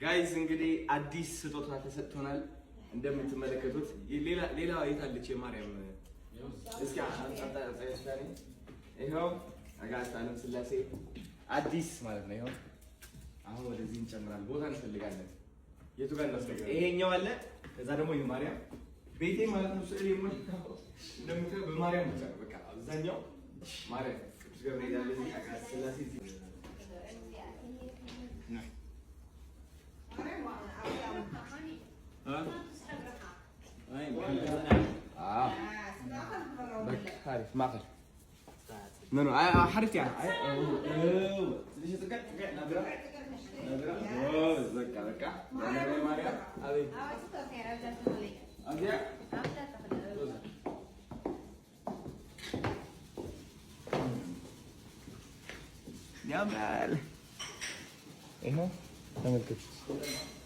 Guys እንግዲህ አዲስ ስጦታ ተሰጥቶናል። እንደምትመለከቱት ሌላ ሌላ የት አለች የማርያም? እስኪ ይኸው አጋዕዝተ ዓለም ሥላሴ አዲስ ማለት ነው። ይኸው አሁን ወደዚህ እንጨምራለን። ቦታ እንፈልጋለን። የቱ ጋር እናስፈልጋለን? ይሄኛው አለ። ከዛ ደግሞ የማርያም ቤቴ ማለት ነው። ስዕል የሞላው እንደምታየው በማርያም ብቻ ነው። በቃ አብዛኛው ማርያም፣ ቅዱስ ገብርኤል አለ እዚህ፣ አጋዕዝተ ሥላሴ እዚህ። ማእኸል ሓሪፍ እያ። ያምራል። ይኸው ተመልከቱት።